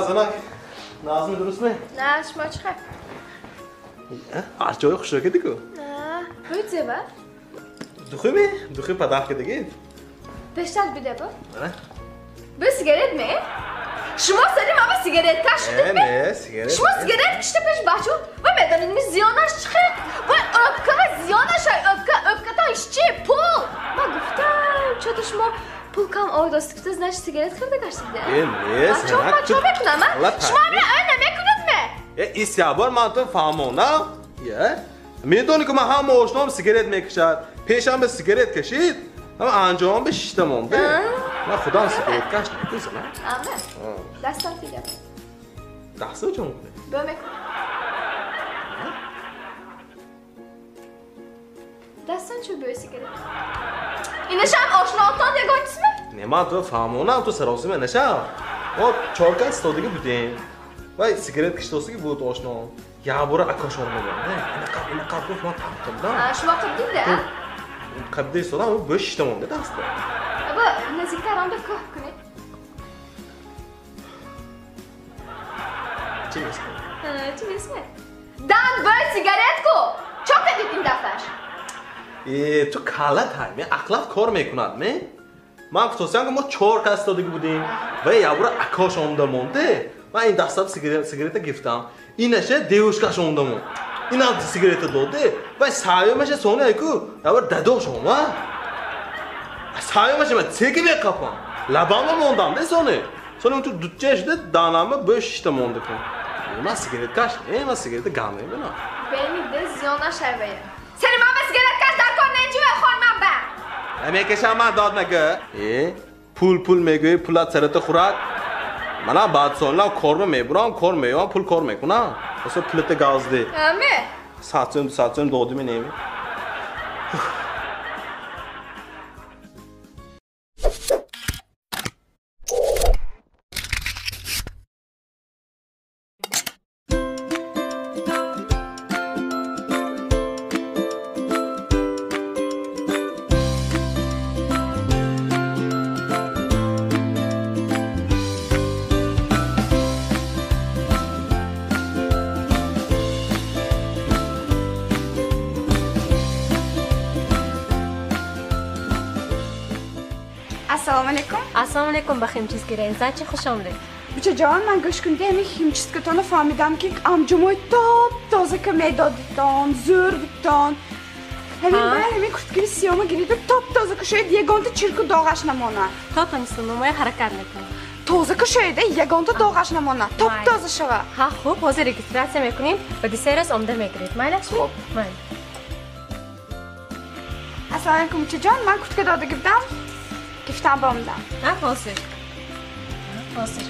Занак, Назми дурустми? На, шумо чӣ хел? Аз ҷои хушро кардику? На, бӯд зеба? Духи ми? Духи падар кардиги? Бештар биде бо? Бу сигарет ме? Шумо сари ман ба сигарет кашидед ме? Не, сигарет. Шумо сигарет кишида пеш бачо? Вай медонед ми зиёнаш чӣ хел? Вай ӯпка ва зиёнаш ай ӯпка, ӯпкатон иш чи? Пул! Ман гуфтам, чото шумо пул кам оидост гуфта, значит сигарет хӯрда гаштед. Э, не, Бачо, ман чо мекунам, а? Шумо ҳамина ӯ намекунед ме? Э, исябор ман ту фаҳмонам. Е? Медонӣ ки ман ҳама ошноам сигарет мекашад. Пешам ба сигарет кашид, ҳама анҷомам ба шишта монда. Ман худам сигареткаш намекунам. Ама. Дастам тига. Дастам чо мекунӣ? Бо мекунам. Дастам чо бӯи сигарет? Инашам ошноотон ягон чизме? Не, ман ту фаҳмонам, ту саросима нашав. Мо чор кас истодагӣ будем. Вай сигарет кишидосагӣ буд ошноам. Ябора акош омадам. Инақа инақа гуфт, ман таққилдам. Шумо қабдид, а? Қабда истодам, бӯи шишта монда даста. Аба, наздиктар омда коҳ кунед. Чӣ нестме? Чӣ нестме? Дан бӯи сигарет ку! Чо кардид ин дафъаш? Э, ту каллат ҳай, ме ақлат кор мекунад, ме? Ман гуфтосиям ки мо чор кас истодагӣ будем. Вай ябора акош омда монде. Ман ин дастам сигарета гирифтам. Инаша девушкаш омда монд. Инам сигарета доде. Вай саёмаша сони айку, ябора дадош омад. Саёмаша ман цеки меқапам. Лабама мондам, де сони. Сони он ту дутча шуда данама бӯи шишта монда кун. Ман сигареткаш не, ман сигарета гам мебинам. Бени де зиёнаш айвая. Сари ман ба сигареткаш дар кор нечиве хон ман ба. Мекашам ман дод нага. Э, пул пул мегӯӣ, пулат сарата хӯрад. Манам баъд солам корма мебурам, кор меём, пул кор мекунам. Аса пулата газди. Аме? Сатсум, сатсум додими неми. Ассалому алайкум. Ассалому алайкум, ба химчистки Рензачи хуш омадед. Бучаҷон, ман гӯш кунед, ҳамин химчисткатонро фаҳмидам, ки амҷумои топ тоза ка медодитон, зӯр будтон. Ҳамин ба ҳамин курткаи сиёма гирида топ тоза кушоед, ягонта чирку доғаш намонад. То тонистон, мо ҳаракат мекунем. Тоза кушоед, ягонта доғаш намонад, топ тоза шавад. Ҳа, хуб, ҳозир регистрация мекунем ва дисер рӯз омада мегиред. Майлаш? Хуб. Майли. Ассалому алайкум, бучаҷон, ман куртка дода гирдам. Гифтам ба омадам. Ҳа, ҳозир. Ҳозир.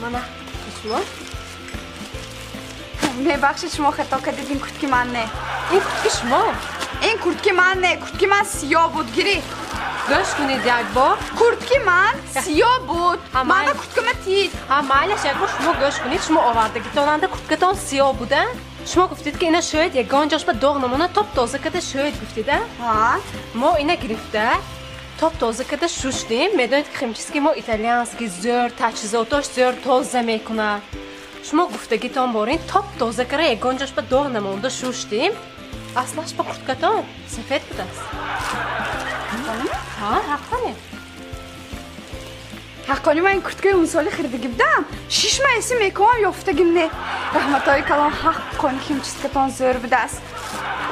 Мана, шумо? Мебахшед, шумо хато кардед, ин куртки ман не. Ин куртки шумо? Ин куртки ман не, куртки ман сиёҳ буд, гирӣ. Гӯш кунед як бор. Куртки ман сиёҳ буд. Ман ба курткама тид. Ҳа, майлаш, як бор шумо гӯш кунед, шумо овардагитонанда курткатон сиёҳ буда. Шумо гуфтед ки ина шояд ягон ҷош ба доғ намонад, топ тоза карда шояд гуфтед, а? Ҳа. Мо ина гирифта, топ тоза карда шуштем. Медонед ки химчистки мо итальянский зӯр, таҷҳизотош зӯр тоза мекунад. Шумо гуфтагитон борин, топ тоза карда ягон ҷош ба доғ намонда шуштем. Аслаш ба курткатон сафед будааст. Ҳа, ҳаққоне. Ҳаққони ман ин курткаи он соли хирдагӣ будам. Шиш маҳиси мекунам, ёфтагим не. Раҳматҳои калон, ҳаққони химчисткатон зӯр будааст.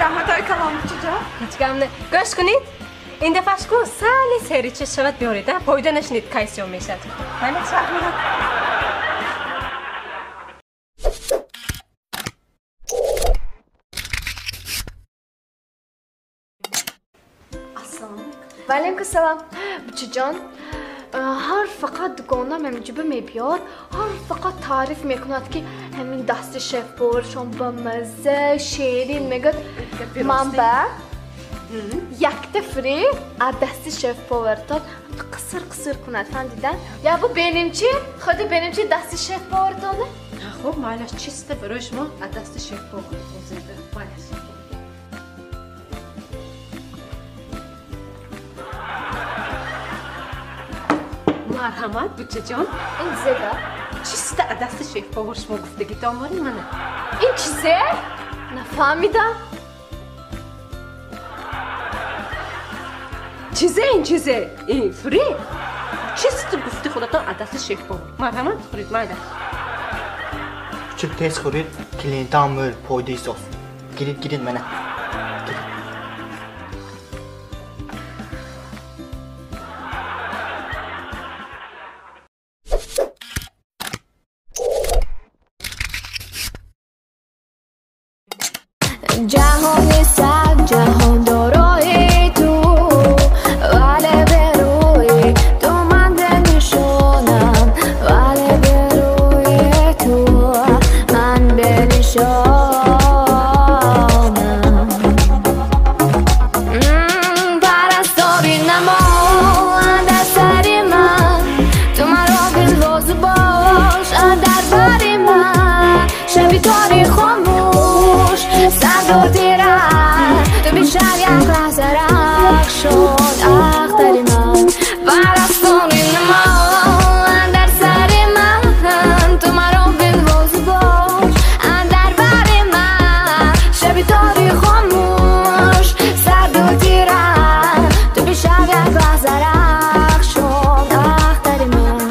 Раҳматҳои калон, бучаҷон. Ҳеҷ гап не. Гӯш кунед, ин дафъаш ку сали серича шавад биёред, а? Фоида нашунед, кай сиём мешавад. Майли? Раҳмат. Ассалому алайкум. Ва алайкум ассалом. Бучаҷон, ҳар фақат дугонам ҳаминҷоба мебиёд, ҳар фақат таъриф мекунад, ки ҳамин дасти шеф-поваршон ба мазза, шерин мегӯяд. Ман ба якта фри аз дасти шеф-повартон қисир қисир кунад, фаҳмдидан? Я бу беним чи? Худи беним чи дасти шеф-повартоне? Хуб, майлаш, чисто барои шумо аз дасти шеф-повар озида. Майлаш. Марҳамат, бучаҷон. Ин чизе? Чиста дасти шеф-повар шумо гуфтагитон бори мана. Ин чизе? Нафаҳмидам. Чизе ин чизе? Ин фри? Чисто гуфти худатон дасти шеф-повар. Марҳамат, хӯред, майда. Чип тез хӯред, клиентам мӯл фойдаи соз. Гирид, гирид мана. ҷаҳони саг ҷаҳон дорои ту, вале берӯи ту ман бенишонам, вале берӯи ту ман бенишонам. Парастори намо андар сари ман, ту маро бинвозу бош андар бари ман, шаби тори хомӯш сардор тира, ту бишав як лаҳза рақшон ахтари ман. Парастони намо андар сари ман, ту маро бинвозу бош андар бари ман, шаби тори хомӯш сардор тира, ту бишав як лаҳза рақшон ахтари ман.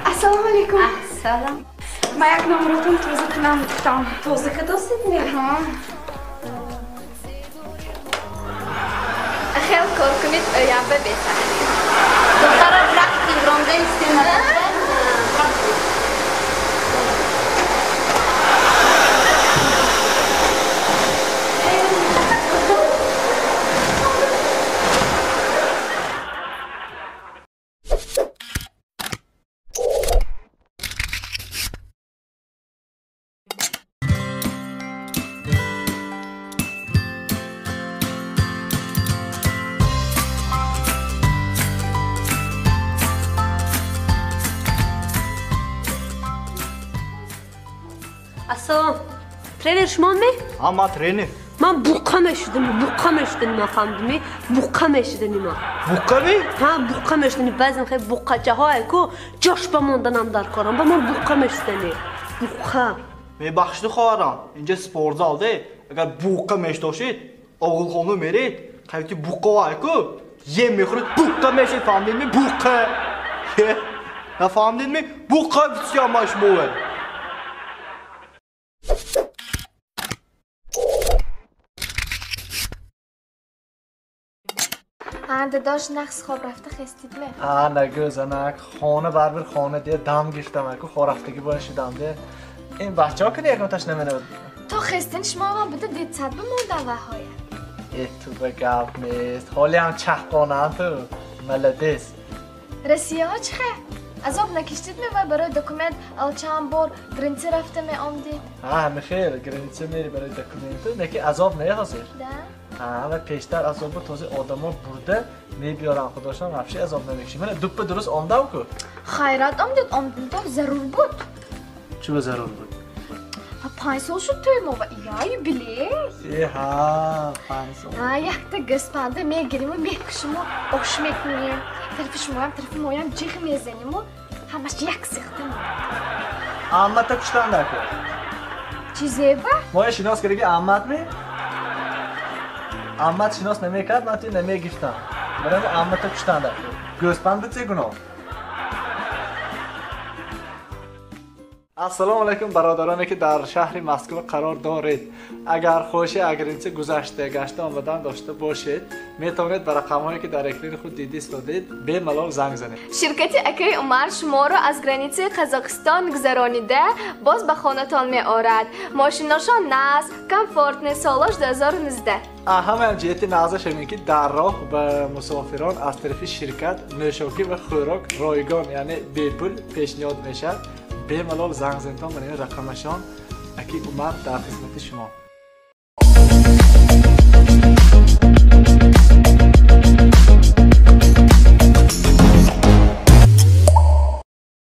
Ассалому алайкум. Ассалом. Ман як номротон тоза кунам гуфтам. Тоза кадосед ме? Хел кор кунед, оянба беҳтар. Духтара рафтем, ронда истем. Ассалом. Тренер шумо ме? Ҳа, ман тренер. Ман буққа мешудам, буққа мешудам, нафаҳмидӣ? Буққа мешудам ман. Буққа ме? Ҳа, буққа мешудам. Баъзан хеле буққачаҳое ку ҷош ба монданам дар корам, ба ман буққа мешудани. Буққа. Мебахшиду хоҳарам, инҷа спортзал де. Агар буққа мешдошед, оғилхона меред, қайти буққаое ку ем мехӯред, буққа мешед, фаҳмидед ме? Буққа. Нафаҳмидед ме? Буққа бисёр ман шумове. Дадош нақс хоб рафта хестидме? А, нагӯ занак, хона барбир хона дия дам гирифтам, аку хорафтагӣ бояд шудам де. Ин бачаҳо ки ягонташ наменавад. То хестин шумо ман буда детсад бимонда ваҳоя. Э, ту ба гап нест. Ҳолиам чаҳқонам ту. Молодец. Россияҳо чӣ хе? Азоб накиштидме ва барои документ чанд бор граница рафта меомдид? Ҳа, мехел, граница мери барои документу, неки азоб не ҳозир. Да? Ҳа, ва пештар азобу тоза одамо бурда мебиёрам, худошон вообще азоб намекуши. Мана дуппа дуруст омдам ку. Хайрат омдид, омдидон зарур буд. Чӣ ба зарур буд? Ҳа, 5 сол шуд тӯй мо ва я юбилей. Э, ҳа, 5 сол. Ҳа, якта гӯспанда мегириму мекушиму ош мекунем. Тарафи шумоям, тарафи моям ҷиғ мезаниму ҳамаш як сихта мо. Аммата куштанда ку. Чизеба? Моя шинос кардаги аммат ме? Аммат шинос намекард, ман туи намегирифтам. Барои аммата куштанда ку. Гӯспанда чӣ гуноҳ? Ассалому алайкум бародароне ки дар шаҳри Москва қарор доред. Агар хоҳиши агринча гузашта гашта омадан дошта бошед, метавонед ба рақамҳое ки дар экрани худ дида истодед, бемалол занг занед. Ширкати акаи Умар шуморо аз границаи Қазоқистон гузаронида боз ба хонатон меорад. Мошиношон нағз, комфортный, солош 2019. Ҳамаам ҷиҳати нағзаш ҳамин ки дар роҳ ба мусофирон аз тарафи ширкат нӯшокӣ ва хӯрок ройгон, яъне бепул пешниҳод мешавад. Бемалол занг занитон, мана ин рақамашон. Аки Умар дар хизмати шумо.